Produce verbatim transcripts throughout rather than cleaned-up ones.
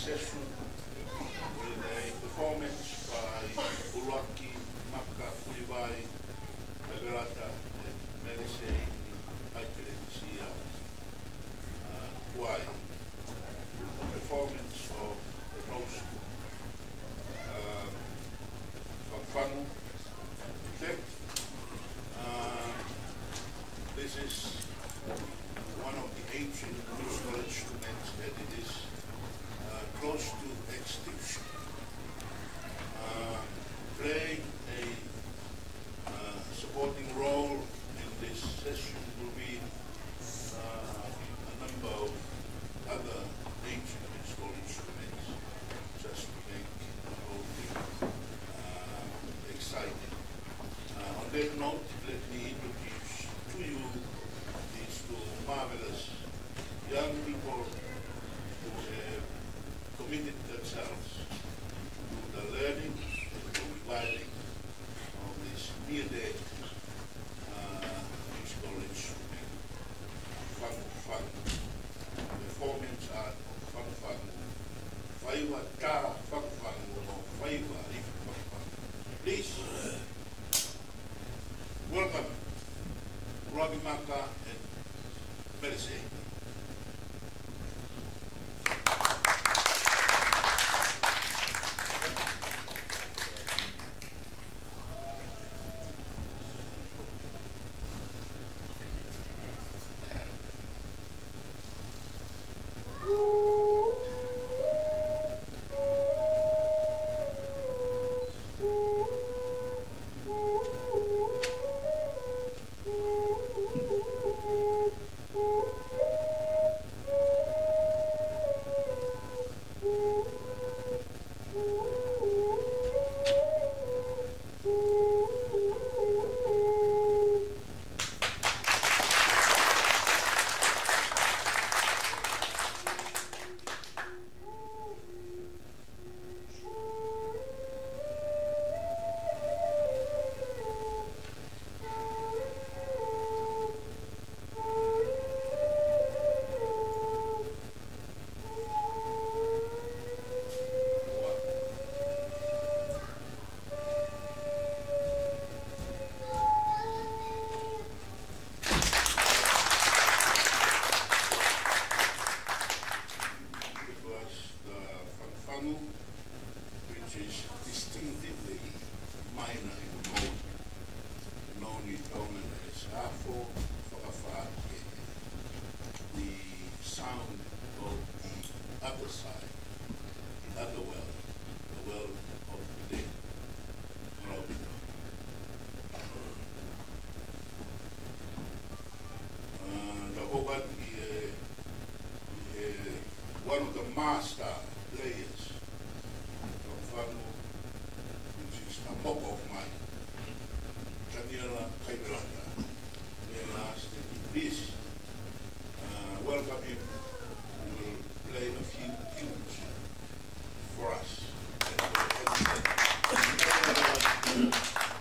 Session with a performance by ʻUluaki Maka Pulivai, Kaivela Lata, and Mele Seini, Aikelesia, uh, Kuai. A performance of the host, uh, Fakafangu. Okay. Uh, this is one of the ancient musical instruments, and it is, uh, close to extinction. Uh, play a, uh, supporting role in this session will be, uh, a number of other ancient musical instruments, just to make the whole thing, uh, exciting. Uh, on that note, let me introduce to you these two marvelous young people who have committed themselves to the learning and the reviving of this near dead, uh, musical instrument, Fakafangu. Performance art of Fakafangu. Faiva tā Fakafangu, or faiva ifi Fakafangu. Please welcome ʻUluaki Maka and Mele Seini. It was the Fakafangu, which is distinctively minor in mode, known in Tongan as Afo Fakafaʻakehe, the sound of the other side, the other world, the world of the dead. Uh, the Hobart, uh, uh, one of the master players from Fakafangu, which is a moko of mine, Taniela Kaivela Lata. May I ask that you please, uh, welcome him. He will play a few tunes for us.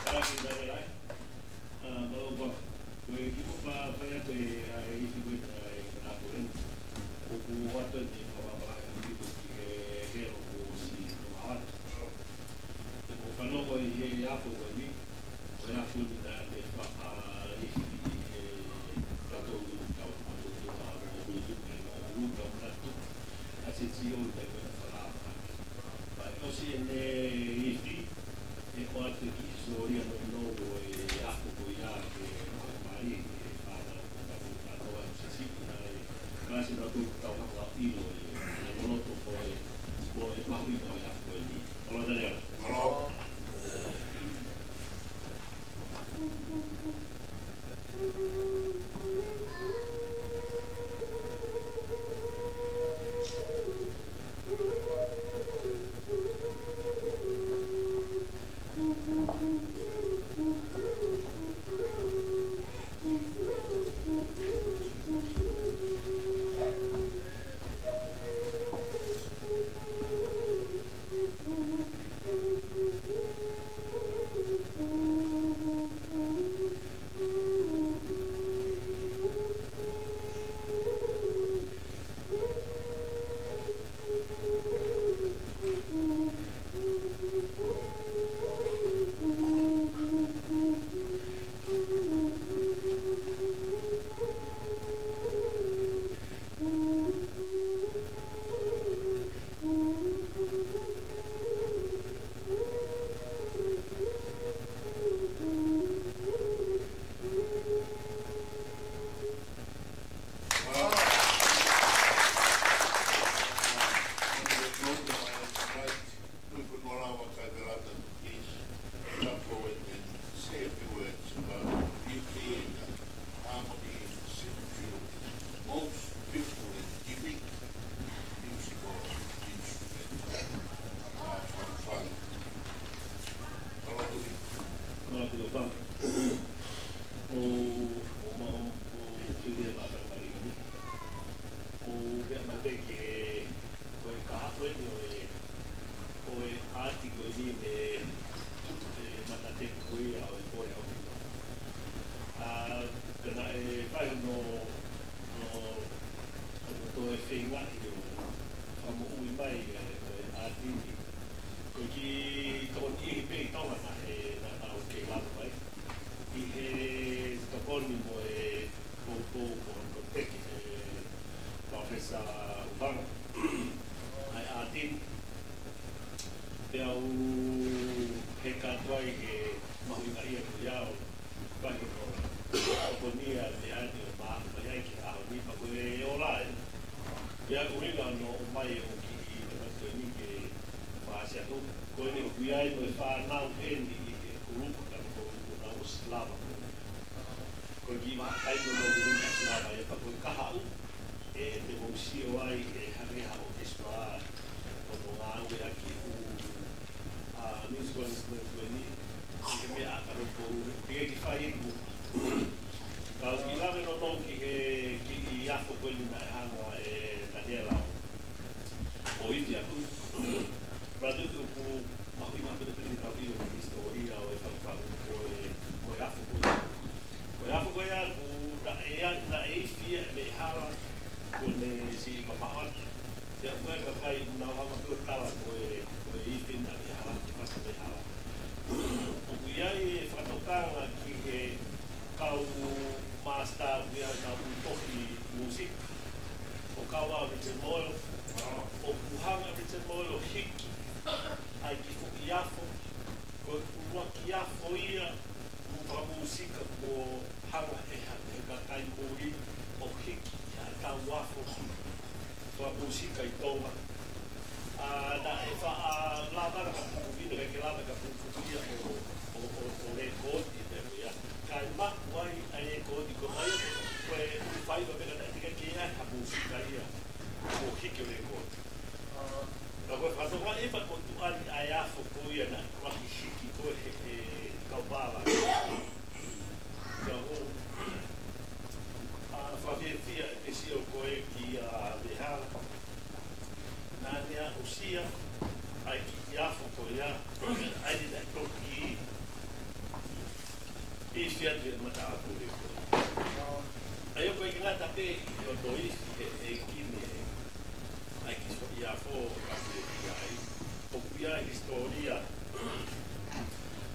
Thank you, Taniela. Uh, mālō. Ko e kiʻi ʻofa fai atu ʻa e ifi ko ē ʻa e kanakau eni. ʻOku ou ʻoatu eni e fakapapau ʻa e ifi ko ē ki he helo kuo ʻosi ʻomai atu. Te mou fanongo ʻi he afo ko eni, ko e afo ni naʻa ne fakaifi ʻe he tautolu tau, tautolu tau, tautolu tau, tautolu tau, tautolu tau, tautolu tau, tautolu tau, ʻOsi ʻene ifi, ʻe ʻoatu e kiʻi sōlia nounou ʻo e afo ko ia ke maʻu mai, ʻe fānau ko Tafutaʻatoa, ʻe Sisiki, naʻe, naʻe ʻosi naʻa tau kau haka ʻilo ʻe, ʻe loloto ko e, ko e mahuʻinga ʻo e afo ko eni. Mālō Taniela. Mālō. ʻi he, he matatepu ko ia ʻo e pole ʻaupito. ʻA, pea naʻe fai hono, hono, hono toe feingaʻi ʻo fakamoʻui mai e, e ʻatini. Ko e kiʻi tokoni pē ʻi Tonga naʻe, naʻa tau kei lava mai. ʻI he tokoni mo e poupou mo hono teke ʻe Palōfesa ʻUvanga ʻa e ʻatini. Pea u heka atu ai he mahuʻingaʻia ko ia ʻo e fai hono tokonia e meʻa ni ʻo maʻu mai ai ki he ʻaho ni pea ko e ola ē. Pea ko e ʻuhinga hono ʻomai ʻo e kiʻi tamato ni ke fakaʻasi atu. Ko eni ʻoku ʻi ai mo e fānau heni ʻi he kulupu ka ko e kulupu naʻe ʻosi lava. Ko e kiʻi vahaʻa kai no no kulupu naʻe ʻosi lava ia pea ko e kahaʻu ē te mou sio ai ʻe hangē ha ʻōkesitula ʻo ngāueʻaki ʻū, ʻa, musical instrument ko eni, ʻi he meʻa ʻa ka no ko u, ʻi he kiʻi fai ʻi muʻa. Ka u kiʻi lave no no ki he kiʻi afo ko eni naʻe hanga ʻe Taniela ʻo ifi atu. Pea tuku ʻoku mahuʻinga pē pē ni ka u ʻilo ki he hisitōlia ʻo e fakafaʻu ko e, ko e afo ko eni. Ko e afo ko ia ʻoku naʻe, naʻe ifi ia ʻe Meihala kuo ne siʻi mamaʻo atu. Pea ko e kakai ʻoku nau hanga pē ʻo tala ko e, ko e ifi naʻe Meihala, ke fata Meihala. ʻOku ʻi ai e fakatokanga ki he kau māsitā ʻoku ʻi ai e kau tohi mūsika. ʻO kau ai ʻa Richard Moyle, ʻoku hanga ʻe Richard Moyle ʻo hiki ʻa e kiʻi foʻi afo, ko e ʻuluaki afo ia mo e fakamusika kuo hanga ʻe ha, ʻe he kakai muli ʻo hiki ʻi ha tau afo fakamusika ʻi Tonga. ʻA, naʻe faʻa lava ka puputuʻu, naʻe ʻikai ke lava ka puputuʻu ia ʻo, ʻo, ʻo, ʻo lēkooti pē mo ia. Kae maʻu ai ʻa e lēkooti ko ia, ko e ʻū faiva pē ka naʻe ʻikai ke ʻi ai ha musika ia kuo hiki ʻo lēkooti. Ka ko e fakatokangaʻi ʻe he fakamotuʻa ni ʻa e afo ko ia naʻe ʻuluaki hiki ko ē ʻe he, he kau pālangi. Ka ko, ʻa, fakafiefia ʻeku sio ko ē kia Meihala. Naʻa ne aʻusia ʻa e kiʻi afo ko ia, ʻa ia naʻe toki ifi atu e matāpule ko ē. ʻA ia ʻoku ʻikai ngata pē ʻi hono ifi ʻe he ʻEiki ni ʻa e kiʻi foʻi afo ka ke ʻi ai. ʻOku ʻi ai e hisitōlia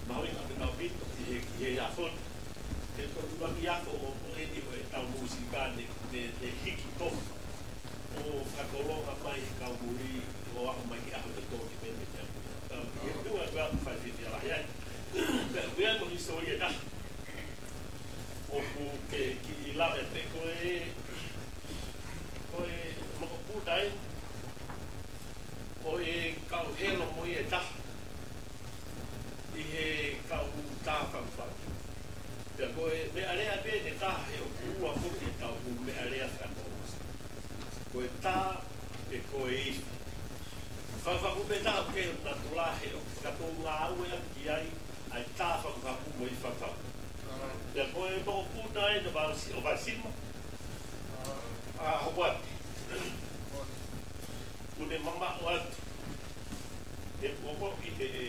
mahuʻinga pē ʻaupito ʻi he, ʻi he afo ni. He ko e ʻuluaki afo ʻo, ʻo eni ʻo e tau mūsika ne, ne, ne hiki tofu ʻo fakatolonga mai he kau muli ʻo aʻu mai ki he ʻaho ne tō ki he meʻa. Ka ʻi he tuʻa ʻoku fai fiefia lahi ai. Pea ʻoku ʻi ai mo e hisitōlia ʻe taha ʻoku ke kiʻi lave pē ko e, ko e mokopuna ē, ko e kau helo mo ia ʻe taha ʻi he kau tā fakafaʻu. Pea ko e meʻalea pē ʻe taha he ʻoku ua foki e tau meʻalea fakatonga. Ko e tā pea ko e ifi. Fakafaʻu pē taha ke natula he ʻoku ka tou ngāueʻaki ai ʻa e tā fakafaʻu mo e ifi fakafaʻu. Pea ko e mokopuna ē naʻe vāsi-, ʻo Vasima. ʻA, Hauati. Kuo ne mamaʻo atu. He kuo ko ʻi he, he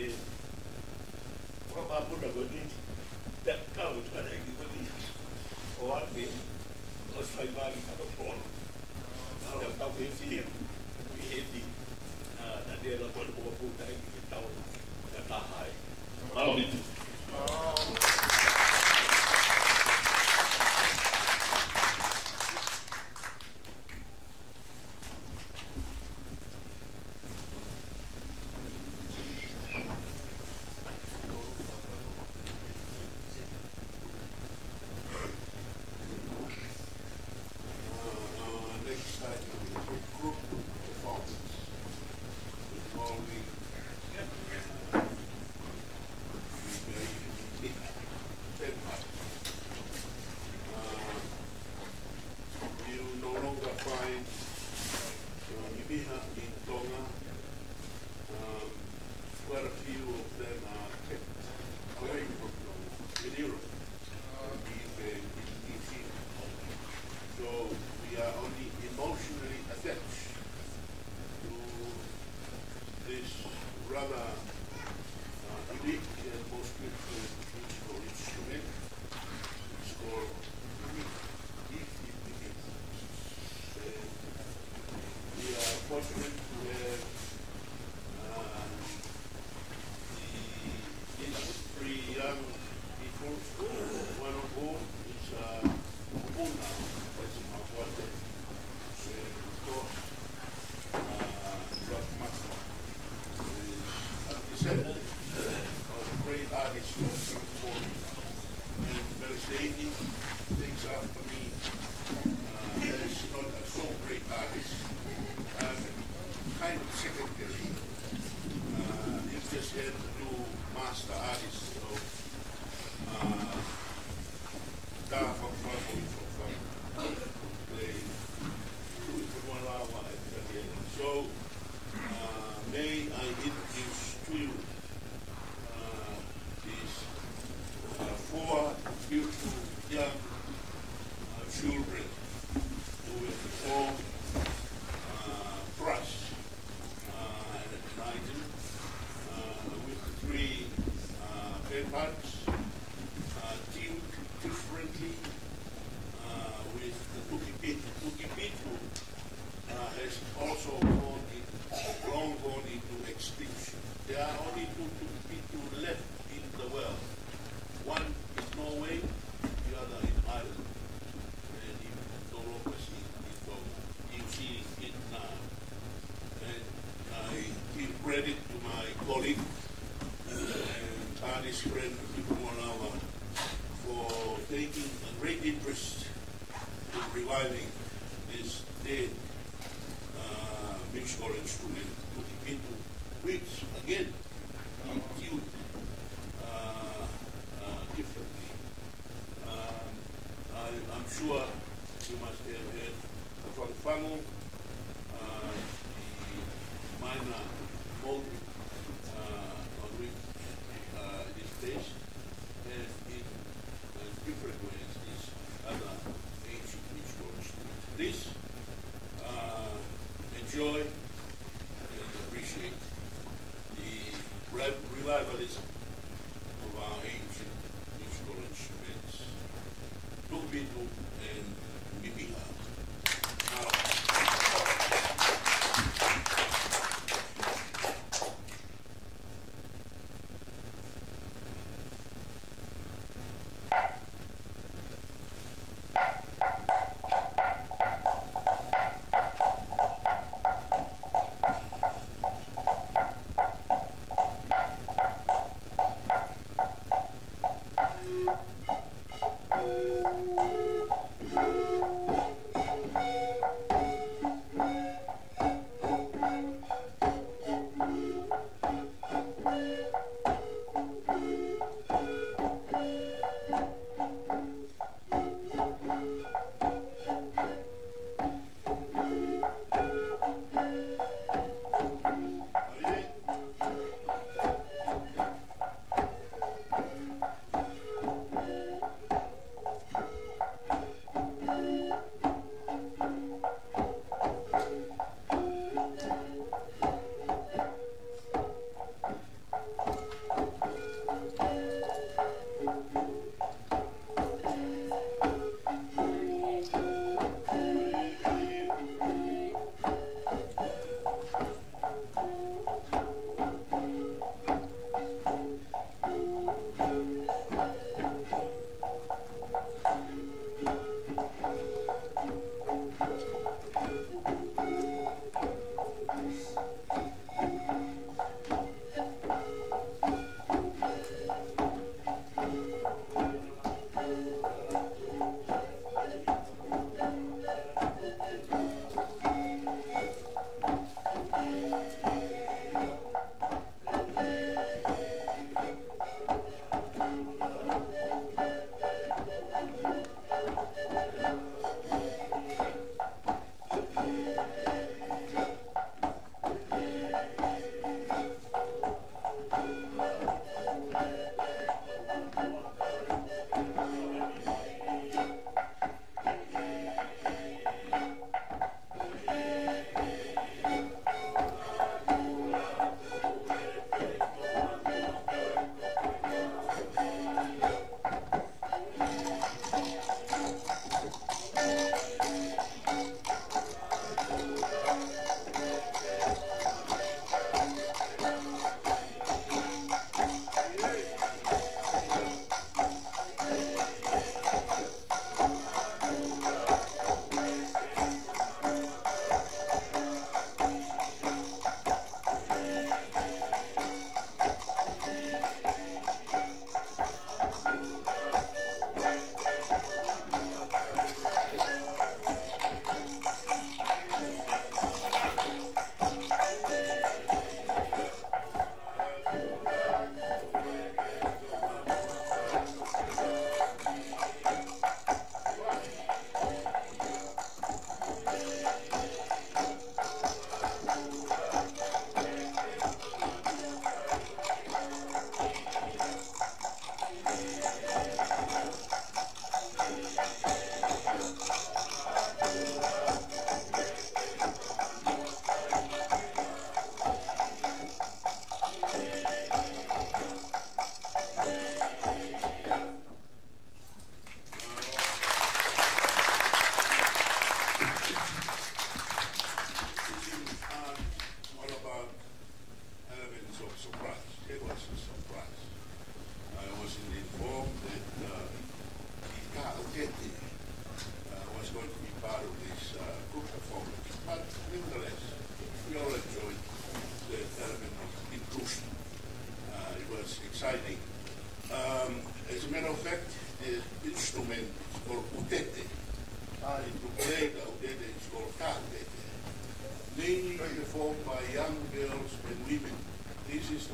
fakamokopuna ko eni. Pea kau atu ʻa e ʻEiki ko eni. ʻO ake, ʻo fai vali ka no polo. Pea kau ke fili. Ui he ti. ʻA, naʻa ne la polo mokopuna ʻi he tau. Ka taha ai. Mālō ʻaupito. Uh, our next item is a group performance involving, uh, Denmark. Uh, you no longer find, uh, Niumiha in Tonga. Um, quite a few of them are kept away from Tonga in Europe, uh, in, in New Zealand. So we are only emotionally attached to this rather The most beautiful musical instrument. It's called tuki-, tuki-, tuki-, tuki-, and we are fortunate to have, uh, the, these three young people. One of whom is, uh, Puna, that's my brother. And of course, uh, Rock Mata is a descendant of great artists from Singapore. And Mercedes takes after me, uh, as not a so great artist, um, kind of secondary. Uh, he just had to do master artist of, uh, Taha Fakafanga, Fakafanga. Play. So, uh, may I introduce to you, uh, these, uh, four beautiful young, uh, children who will perform, uh, for us, uh, at Nigel, uh, with three, uh, band parts, uh, tuned differently, uh, with the Tukipitu. Tukipitu, uh, has also gone in, long gone into extinction. There are only two Tukipitu left in the world. One in Norway, the other in Ireland. And he no longer see in Tonga. You see it now. And I give credit to my colleague, uh, and artist friend, Tupu Manawa, for taking a great interest in reviving this dead, uh, musical instrument, Tukipitu, which, again, he tuned, uh, uh, differently. Um, I, I'm sure you must have heard the Fakafangu, uh, the minor mode, uh, on which, uh, it is based, and in, uh, different ways, these other ancient musical instruments. Please, uh, enjoy and appreciate the re-, revivalism of our ancient musical instruments, Tukipitu and Pipiha.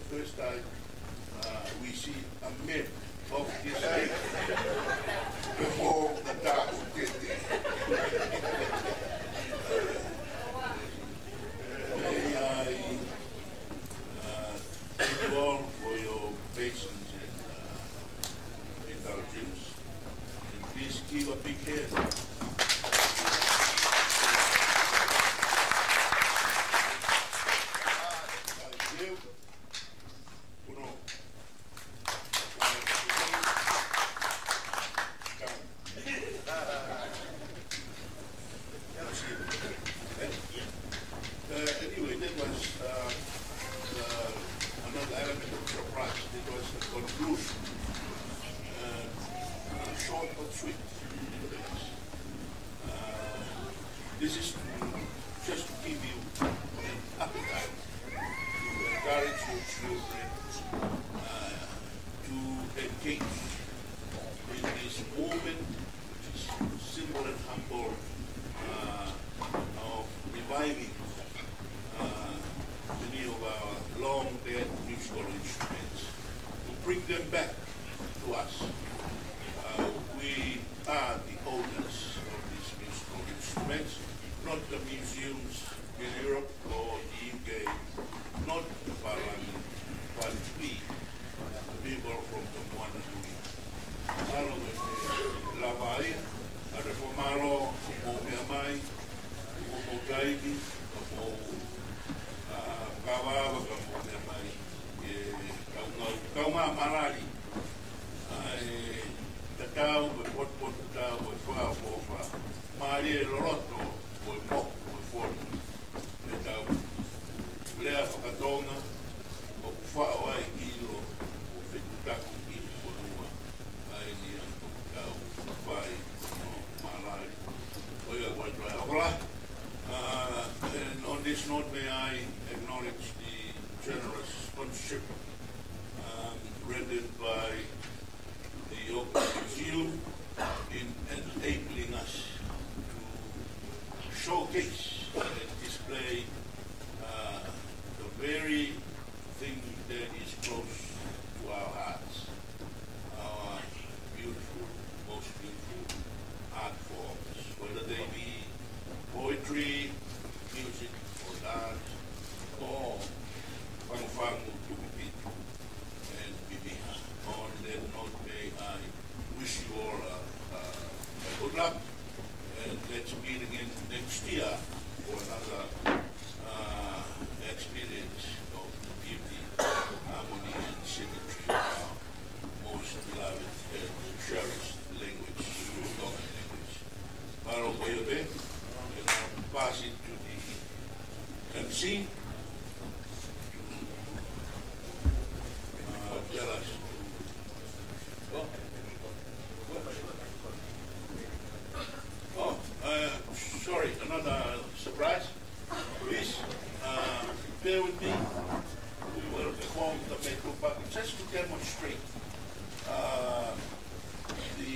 First time, uh, we see a map of this state before the dark. May I, uh, thank you all for your patience and, uh, indulgence. And please give a big hand. Thank you. Uh, anyway, that was, uh, uh, another element of surprise. It was the conclusion. Uh, short but sweet. Uh, this is to, just to give you an appetite to encourage your children, uh, to engage in this movement, which is simple and humble, uh, of reviving, uh, many of our long dead musical instruments, to bring them back to us. Uh, we are the owners of these musical instruments, not the museums in Europe or the U K, not the parliament, but we, the people from the Moana Nui. Mālō e lava ai, ʻa e fakamālō, mou meʻa mai, mou, mou taimi, ka mou, ā, kavava ka mou meʻa mai, e, kaungā, kaungā malali. ʻA e tatau, e potupotutatau, e fakaʻofoʻofa. Mālie e loloto, ko e moku, ko e fonu. Pea tau lea faka-Tonga, ʻoku faʻo ai ʻilo, ʻo fetutaku ki he fonua, ʻa eni ʻoku tau fai, ʻo malali. Ko ia ko e tō e okola. Uh, and on this note, may I acknowledge the generous sponsorship, um, rendered by the Auckland Museum in enabling us to showcase and display, uh, the very thing that is close to our hearts, our beautiful, most beautiful art forms, whether they be poetry, music, or dance, or fangufangu, tukupitu, and bibiha. On that note, may I wish you all a, a, a good luck, and let's meet again next year for another, uh, experience of the beauty, harmony, and symmetry of our most beloved and cherished language, Tongan language. Mālō koe pē, and I'll pass it to the M C. Uh, tell us. Oh, uh, sorry, another surprise. Please, uh, bear with me. We will perform the Metupaki just to demonstrate, uh, the,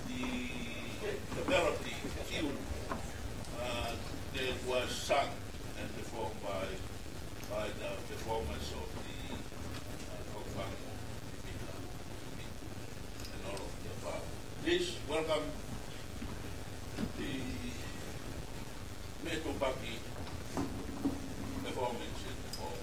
the, the melody tune, uh, that was sung and performed by, by the performers of the, uh, Kaufang and all of the above. Please welcome the Metupaki performance in the hall.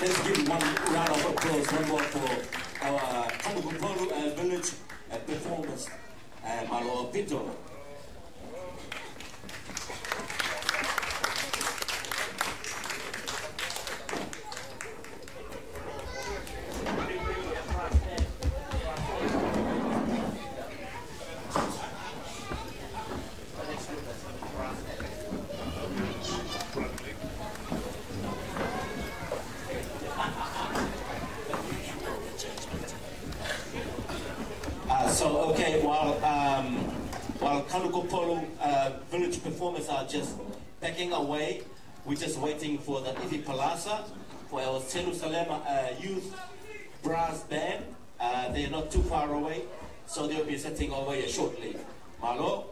Let's give one round of applause, one more for our Kanokupolu, uh, village, uh, performance. Uh, mālō ʻaupito. Uh, so, okay, while, um, while Kanokupolu, uh, village performers are just backing away, we're just waiting for the Ivi Palasa, for our Jerusalem, uh, youth brass band. Uh, they're not too far away, so they'll be setting away shortly. Mālō.